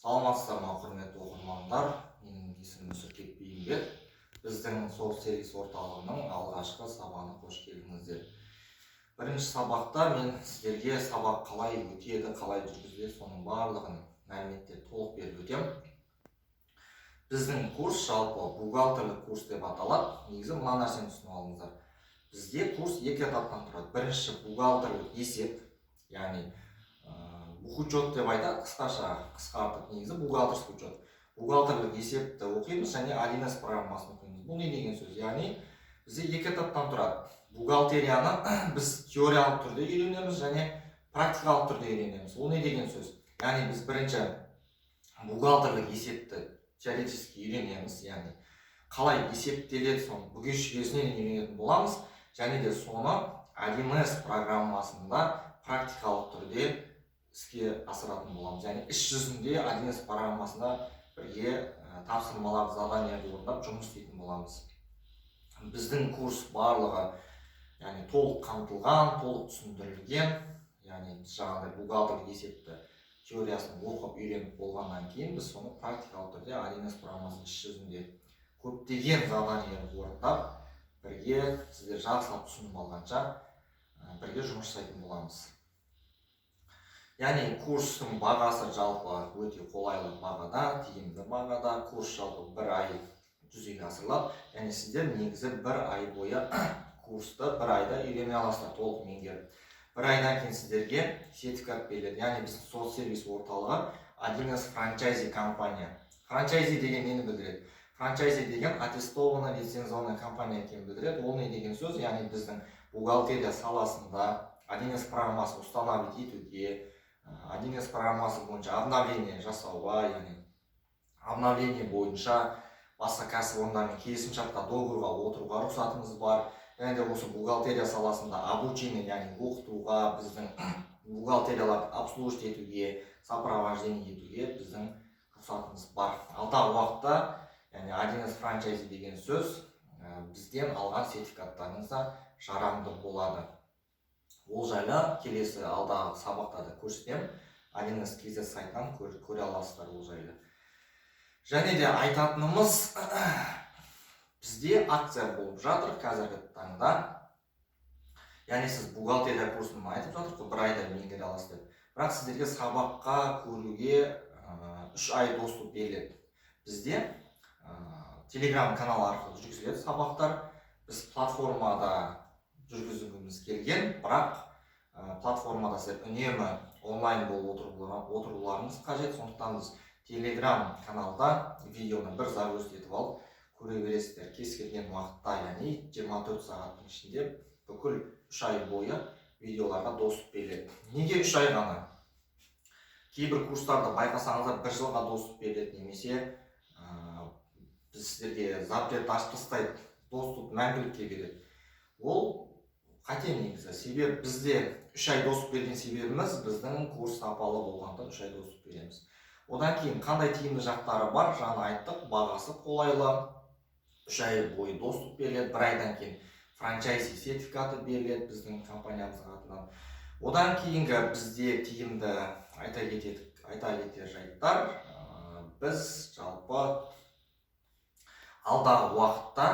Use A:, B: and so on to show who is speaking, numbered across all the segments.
A: Саламатсыздар ма, құрметті оқырмандар! Менің есімім Мүсіркеп Бейімбет. Біздің Сол сервис орталығының алғашқы сабағына қош келдіңіздер. Бірінші сабақта мен сіздерге сабақ қалай өтеді, қалай жүргізіледі, соның барлығын мәліметтер толық беріп өтемін. Біздің курс жалпы бухгалтерлік курс деп аталады. Негізі мына нәрсені түсініп алыңыздар: бізде курс екі этаптан тұрады. Бірінші бухгалтерлік есеп, яғни бухучет деп айтады қысқаша, қысқартып. Негізі бухгалтерский учет, бухгалтерлік есепті оқимыз және 1С программасын оқимыз. Бұл не деген сөз? Яғни бізде екі этаптан тұрады. Бухгалтерияны біз теориялық түрде үйренеміз және практикалық түрде үйренеміз. Ол не деген сөз? Яғни біз бірінші бухгалтерлік есепті теоретически үйренеміз, яғни қалай есептеледі, соны бүге шүгесінен үйренетін боламыз және де соны 1С программасында практикалық түрде іске асыратын боламыз. Яғни іс жүзінде 1С программасында бірге тапсырмалар, задание орындап, жұмыс істейтін боламыз. Біздің курс барлығы, яғни толық қамтылған, толық түсіндірілген. Яғни біз жаңағыдай бухгалтерлік есепті теориясын оқып, үйреніп болғаннан кейін, біз соны практикалық түрде 1С программасын іс жүзінде көптеген задание орындап, бірге сіздер жақсылап түсініп алғанша бірге жұмыс жасайтын боламыз. Яғни курстың бағасы жалпы өте қолайлы бағада, тиімді бағада. Курс жалпы бір ай жүзеге асырылады. Яғни сіздер негізі бір ай бойы курсты бір айда үйрене аласыздар толық меңгеріп. Бір айдан кейін сіздерге сертификат беріледі. Яғни біздің сол сервис орталығы 1С франчайзи компания. Франчайзи деген нені білдіреді? Франчайзи деген аттестованный, лицензионный компания екенін білдіреді. Ол не деген сөз? Яғни біздің бухгалтерия саласында 1С программасын установить етуге, 1С программасы бойынша обновление жасауға, яғни обновление бойынша басқа кәсіпорындармен келісімшартқа, договорға отыруға рұқсатымыз бар. Және де осы бухгалтерия саласында обучение, яғни оқытуға, біздің бухгалтерияларды обслуживать етуге, сопровождение етуге біздің рұқсатымыз бар. Алдағы уақытта, яғни 1С франчайзи деген сөз, бізден алған сертификаттарыңыз да жарамды болады. Ол жайлы келесі алдағы сабақтарда көрсетемін. 1С kz сайтынан көре аласыздар ол жайлы. Және де айтатынымыз, бізде акция болып жатыр қазіргі таңда. Яғни сіз бухгалтерия курсын айтып жатырмық қой, бір айда меңгере аласыз деп, бірақ сіздерге сабаққа көруге 3 ай доступ беріледі. Бізде телеграм канал арқылы жүргізіледі сабақтар. Біз платформада жүргізгіміз келген, бірақ платформада сіздер үнемі онлайн болып отыруларыңыз қажет. Сондықтан біз телеграм каналда видеоны бір загрузить етіп алып, көре бересіздер кез келген уақытта. Яғни 24 сағаттың ішінде бүкіл 3 ай бойы видеоларға доступ беріледі. Неге 3 ай ғана? Кейбір курстарды байқасаңыздар, бір жылға доступ беріледі немесе біз сіздерге запрет ашып тастайды, доступ мәңгілікке береді. Ол қате негізі. Себебі бізде 3 ай доступ берген себебіміз, біздің курс сапалы болғандықтан 3 ай доступ береміз. Одан кейін қандай тиімді жақтары бар? Жаңа айттық, бағасы қолайлы, 3 ай бойы доступ беріледі, бір айдан кейін франчайзи сертификаты беріледі біздің компаниямыздың атынан. Одан кейінгі бізде тиімді айта кетер жайттар, біз жалпы алдағы уақытта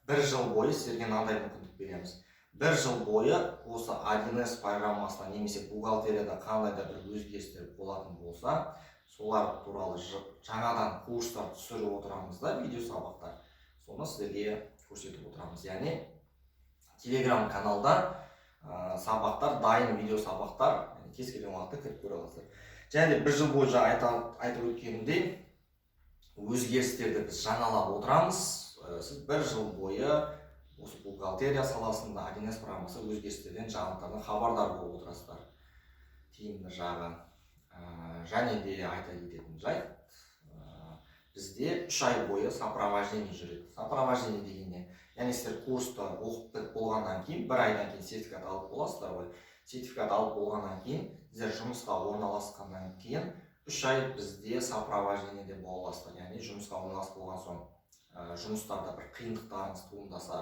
A: бір жыл бойы сіздерге мынандай мүмкіндік береміз: бір жыл бойы осы 1С программасына немесе бухгалтерияда қандай да бір өзгерістер болатын болса, солар туралы жаңадан курстар түсіріп отырамыз да, видео сабақтар, соны сіздерге көрсетіп отырамыз. Яғни телеграм каналда сабақтар дайын, видео сабақтар, яғни кез келген уақытта кіріп көре аласыздар. Және де бір жыл бойы жаңа айтып өткенімдей, өзгерістерді біз жаңалап отырамыз. Сіз бір жыл бойы осы бухгалтерия саласында 1С программасы өзгерістерден, жаңалықтардан хабардар болып отырасыздар. Тиімді жағы. Және де айта кететін жайт, бізде 3 ай бойы сопровождение жүреді. Сопровождение деген не? Яғни сіздер курсты оқып бітіп болғаннан кейін, бір айдан кейін сертификат алып боласыздар ғой. Сертификат алып болғаннан кейін, сіздер жұмысқа орналасқаннан кейін 3 ай бізде сопровождениеде бола аласыздар. Яғни жұмысқа орналасып болған соң, жұмыстарда бір қиындықтарыңыз туындаса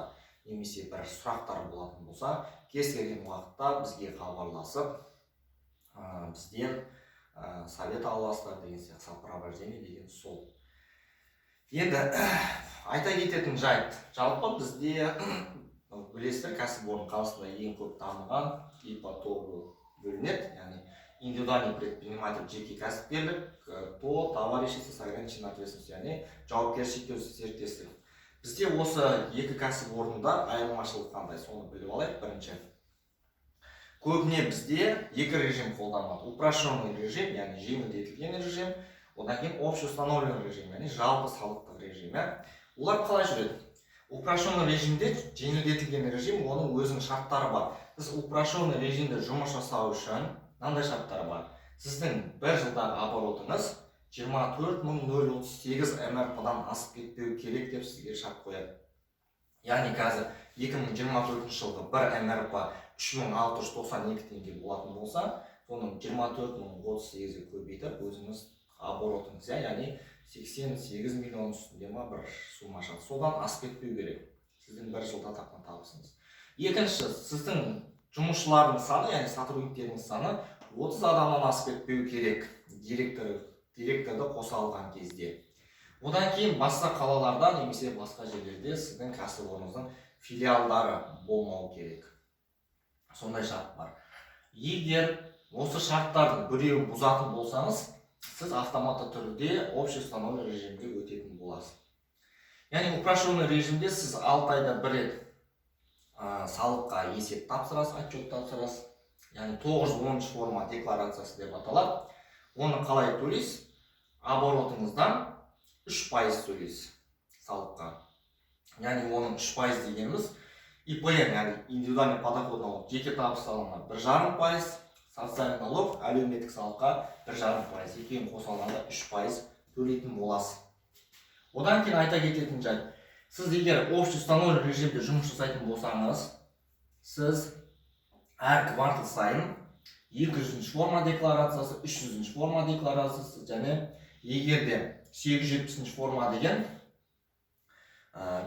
A: немесе бір сұрақтар болатын болса, кез келген уақытта бізге хабарласып, бізден совет ала аласыздар деген сияқты. Сопровождение деген сол. Енді айта кететін жайт, жалпы бізде, білесіздер, кәсіпорын Қазақстанда ең көп дамыған ИП, ТОО болып бөлінеді, яғни индивидуальный предприниматель, жеке кәсіпкерлік, ТОО, товарищество с ограниченной ответственностью, яғни жауапкершілігі шектеулі серіктестік. Бізде осы екі кәсіпорында айырмашылық қандай, соны біліп алайық. Бірінші, көбіне бізде екі режим қолданылады: упрощенный режим, яғни жеңілдетілген режим, одан кейін общеустановленный режим, яғни жалпы салықтық режим, иә. Олар қалай жүреді? Упрощенный режимде, жеңілдетілген режим, оның өзінің шарттары бар. Сіз упрощенный режимде жұмыс жасау үшін мынандай шарттар бар: сіздің бір жылдағы оборотыңыз 24 038 МРП-дан асып кетпеу керек деп сізге шарт қояды. Яғни қазір 2024 жылғы бір МРП 3692 теңге болатын болса, соның 24 038-ге көбейтіп, өзіңіз оборотыңыз, иә, яғни 88 миллион үстінде ма бір сумма шығады. Содан асып кетпеу керек сіздің бір жылда тапқан табысыңыз. Екінші, сіздің жұмысшылардың саны, яғни сотрудниктеріңіз саны 30 адамнан асып кетпеу керек, директорды қоса алған кезде. Одан кейін басқа қалаларда немесе басқа жерлерде сіздің кәсіпорныңыздың филиалдары болмау керек, сондай шарт бар. Егер осы шарттардың біреуін бұзатын болсаңыз, сіз автоматты түрде общеустановленный режимге өтетін боласыз. Яғни упрощенный режимде сіз 6 айда бір рет салыққа есеп тапсырасыз, отчет тапсырасыз, яғни 910 форма декларациясы деп аталады. Оны қалай төлейсіз? Оборотыңыздан 3% төлейсіз салыққа. Яғни оның 3% дегеніміз ИПН, яғни индивидуальный подоходный налог, жеке табыс салығына 1,5%, социальный налог, әлеуметтік салыққа 1,5%, екеуін қоса алғанда 3% төлейтін боласыз. Одан кейін айта кететін жайт, сіз егер общеустановленный режимде жұмыс жасайтын болсаңыз, сіз әр квартал сайын 200 форма декларациясы, 300 форма декларациясы және егер де 870 форма деген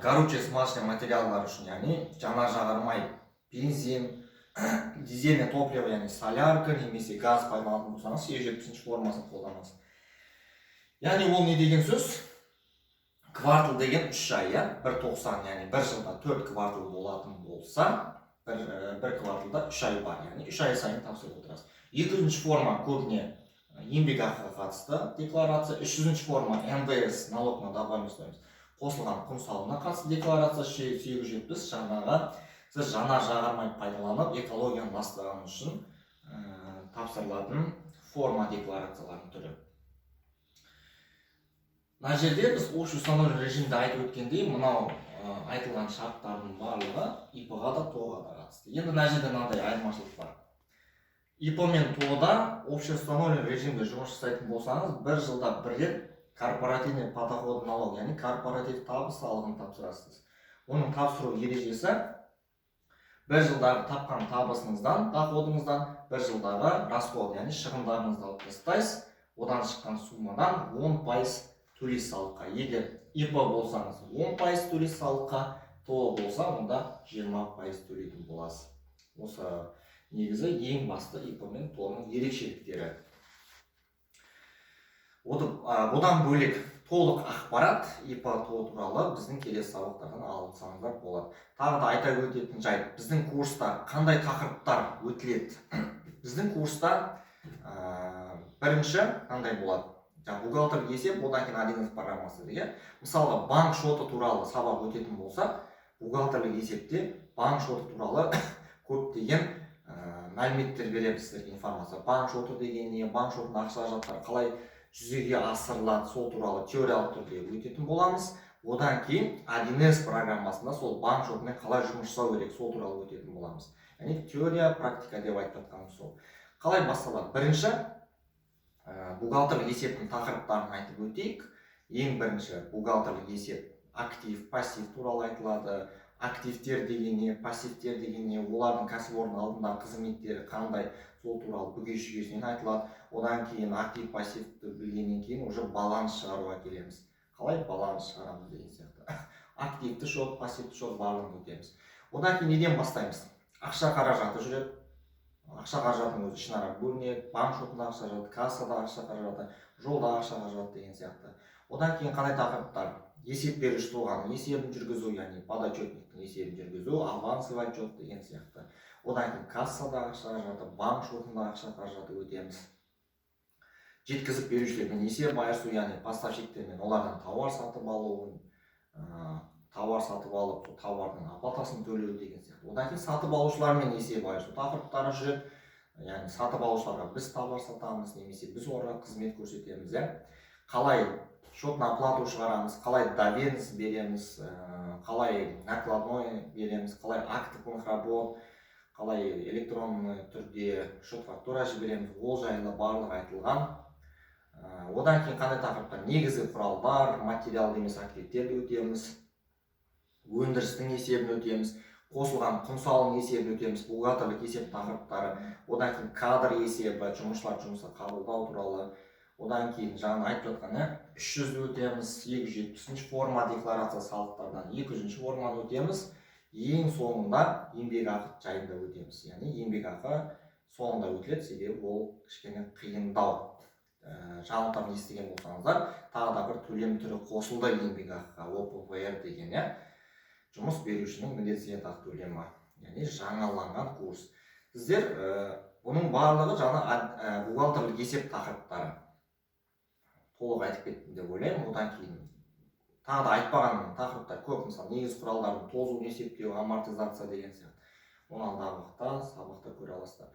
A: горюче смазочный материалдар үшін, яғни жанар жағармай, бензин, дизельное топливо, яғни солярка немесе газ пайдаланатын болсаңыз, 870 формасын қолданасыз. Яғни ол не деген сөз? Квартал деген 3 ай, иә, бір тоқсан, яғни бір жылда төрт квартал болатын болса, бір кварталда 3 ай бар, яғни 3 ай сайын тапсырып отырасыз. 200 форма көбіне еңбекақыға қатысты декларация, 300 форма НДС, налог на добавленную стоимость, қосылған құн салығына қатысты декларация, 870 жаңағы сіз жанар жағармай пайдаланып, экологияны ластағаны үшін тапсырылатын форма декларацияларының түрі. Мына жерде біз общеустановленный режимде айтып өткендей, мынау айтылған шарттардың барлығы ИП ға да, ТОО ға да қатысты. Енді мына жерде мынандай айырмашылық бар: ИП мен ТОО да общеустановленный режимде жұмыс жасайтын болсаңыз, бір жылда бір рет корпоративный подоходный налог, яғни корпоратив табыс салығын тапсырасыз. Оның тапсыру ережесі: бір жылдағы тапқан табысыңыздан, доходыңыздан бір жылдағы расход, яғни шығындарыңызды алып тастайсыз, одан шыққан суммадан 10% төлейсіз салыққа. Егер ИП болсаңыз, 10% төлейсіз салыққа, ТОО болса, онда 20% төлейтін боласыз. Осы негізі ең басты ИП мен ТОО ның ерекшеліктері. Бұдан бөлек толық ақпарат ИП, ТОО туралы біздің келесі сабақтардан алсаңыздар болады. Тағы да айта өтетін жайт: біздің курста қандай тақырыптар өтіледі? Біздің курста бірінші қандай болады? Жаңағы бухгалтерлік есеп, одан кейін 1С программасы, иә. Мысалға, банк шоты туралы сабақ өтетін болсақ, бухгалтерлік есепте банк шоты туралы көптеген мәліметтер береміз сіздерге, информация. Банк шоты деген не, банк шотында ақша жаттар қалай жүзеге асырылады, сол туралы теориялық түрде өтетін боламыз. Одан кейін 1С программасында сол банк шотымен қалай жұмыс жасау керек, сол туралы өтетін боламыз. Яғни теория, практика деп айтып жатқанымыз сол. Қалай басталады? Бірінші, бухгалтерлік есептің тақырыптарын айтып өтейік. Ең бірінші бухгалтерлік есеп, актив, пассив туралы айтылады. Активтер деген не, пассивтер деген не, олардың кәсіпорын алдындағы қызметтері қандай, сол туралы бүге шүгесінен айтылады. Одан кейін актив, пассивті білгеннен кейін уже баланс шығаруға келеміз, қалай баланс шығарамыз деген сияқты. Активті шот, пассивті шот, барлығын өтеміз. Одан кейін неден бастаймыз? Ақша қаражаты жүреді. Ақша қаражатының өзі ішінара бөлінеді: банк шотында ақша қаражаты, кассада ақша қаражаты, жолда ақша қаражаты деген сияқты. Одан кейін қандай тақырыптар? Есеп беруші тұлғаның есебін жүргізу, яғни подотчетниктің есебін жүргізу, авансовый отчет деген сияқты. Одан кейін кассада ақша қаражаты, банк шотында ақша қаражаты өтеміз. Жеткізіп берушілермен есеп айырысу, яғни поставщиктермен, олардан тауар сатып алу, тауар сатып алып, сол тауардың оплатасын төлеу деген сияқты. Одан кейін сатып алушылармен есеп айырысу тақырыптары жүреді, яғни сатып алушыларға біз товар сатамыз немесе біз оларға қызмет көрсетеміз, иә. Қалай счет на оплату шығарамыз, қалай доверенность береміз, қалай накладной береміз, қалай акт работ, қалай электронный түрде счет фактура жібереміз, ол жайлы барлығы айтылған. Одан кейін қандай тақырыптар? Негізгі құралдар, материалды емес активтерді өтеміз, өндірістің есебін өтеміз, қосылған құн салығының есебін өтеміз, бухгалтерлік есеп тақырыптары. Одан кейін кадр есебі, жұмысшылар жұмысқа қабылдау туралы. Одан кейін жаңа айтып жатқан, иә, 300-ді өтеміз, 270-форма декларация салықтардан, 200-форманы өтеміз. Ең соңында еңбекақы жайында өтеміз, яғни еңбекақы соңында өтіледі, себебі ол кішкене қиындау. Жаңалықтардан естіген болсаңыздар, тағы да бір төлем түрі қосылды еңбекақыға, ОПВР деген, иә, жұмыс берушінің міндетті зейнетақы төлемі, яғни жаңаланған курс. Сіздер бұның барлығы жаңа бухгалтерлік есеп тақырыптары толық айтып кеттім деп ойлаймын. Одан кейін тағы да айтпаған тақырыптар көп, мысалы, негізгі құралдардың тозуын есептеу, амортизация деген сияқты. Оны алдағы уақытта сабақта көре аласыздар.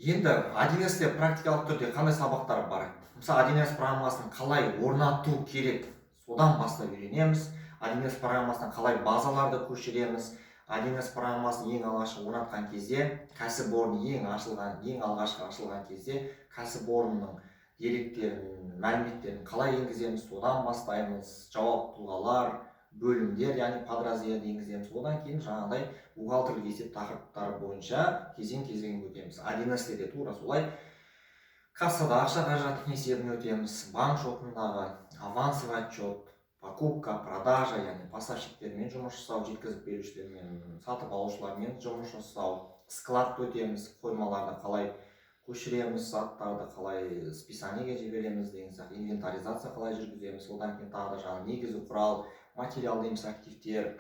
A: Енді 1С-те практикалық түрде қандай сабақтар бар? Мысалы, 1С программасын қалай орнату керек, содан бастап үйренеміз. 1С программасына қалай базаларды көшіреміз. 1С программасын ең алғашқы орнатқан кезде, кәсіпорын ең алғашқы ашылған кезде кәсіпорынның деректерін, мәліметтерін қалай енгіземіз, содан бастаймыз. Жауапты тұлғалар, бөлімдер, яғни подраздел енгіземіз. Одан кейін жаңағыдай бухгалтерлік есеп тақырыптары бойынша кезең кезең өтеміз. 1С де тура солай: кассада ақша қаражаттың есебін өтеміз, банк шотындағы авансовый отчет, покупка продажа, яғни поставщиктермен жұмыс жасау, жеткізіп берушілермен, сатып алушылармен жұмыс жасау, складты өтеміз, қоймаларды қалай көшіреміз, заттарды қалай списаниеге жібереміз деген сияқты, инвентаризация қалай жүргіземіз. Одан кейін тағы да жаңағы негізгі құрал, материалды емес активтер,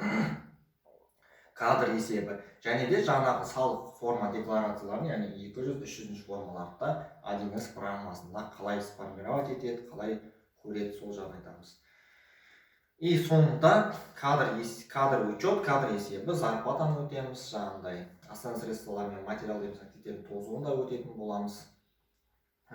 A: кадр есебі және де жаңағы салық форма декларацияларын, яғни 200, 300-формаларды да 1С программасында қалай сформировать етеді, қалай көреді, сол жағын айтамыз. И соңында кадр учет, кадр есебі, зарплатаны өтеміз, жаңағындай основной средстволар мен материалды емес активтердің тозуын да өтетін боламыз.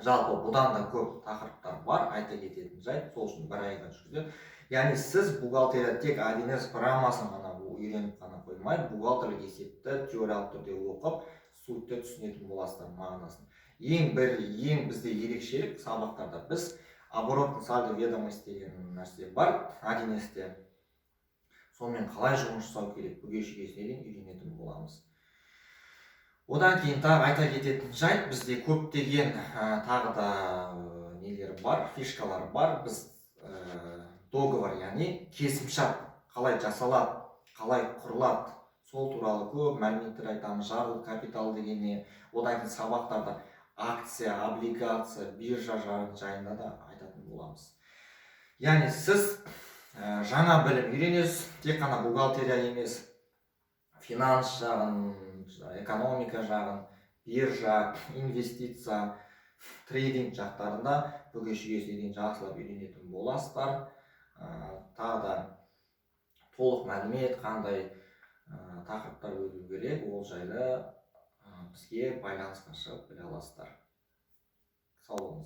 A: Жалпы бұдан да көп тақырыптар бар. Айта кететін жайт, сол үшін бір айға жүргізеді, яғни сіз бухгалтерия тек 1С программасын ғана үйреніп қана қоймай, бухгалтерлік есепті теориялық түрде оқып, сутьті түсінетін боласыздар, мағынасын. Ең бізде ерекшелік сабақтарда біз оборотный сальдо ведомость деген нәрсе бар 1С-те, сонымен қалай жұмыс жасау керек, бүге шігесіне дейін үйренетін боламыз. Одан кейін тағы айта кететін жайт, бізде көптеген тағы да нелер бар, фишкалар бар. Біз договор, яғни келісімшарт қалай жасалады, қалай құрылады, сол туралы көп мәліметтер айтамыз. Жарғылық капитал деген не? Одан кейін сабақтарда акция, облигация, биржа жайында да айтатын боламыз. Яғни сіз жаңа білім үйренесіз, тек қана бухгалтерия емес, финанс жағын, экономика жағын, биржа, инвестиция, трейдинг жақтарында бүге шігесіне дейін жақсылап үйренетін боласыздар. Тағы да толық мәлімет, қандай тақырыптар өту керек, ол жайлы бізге байланысқа шығып біле аласыздар. Сау болыңыз.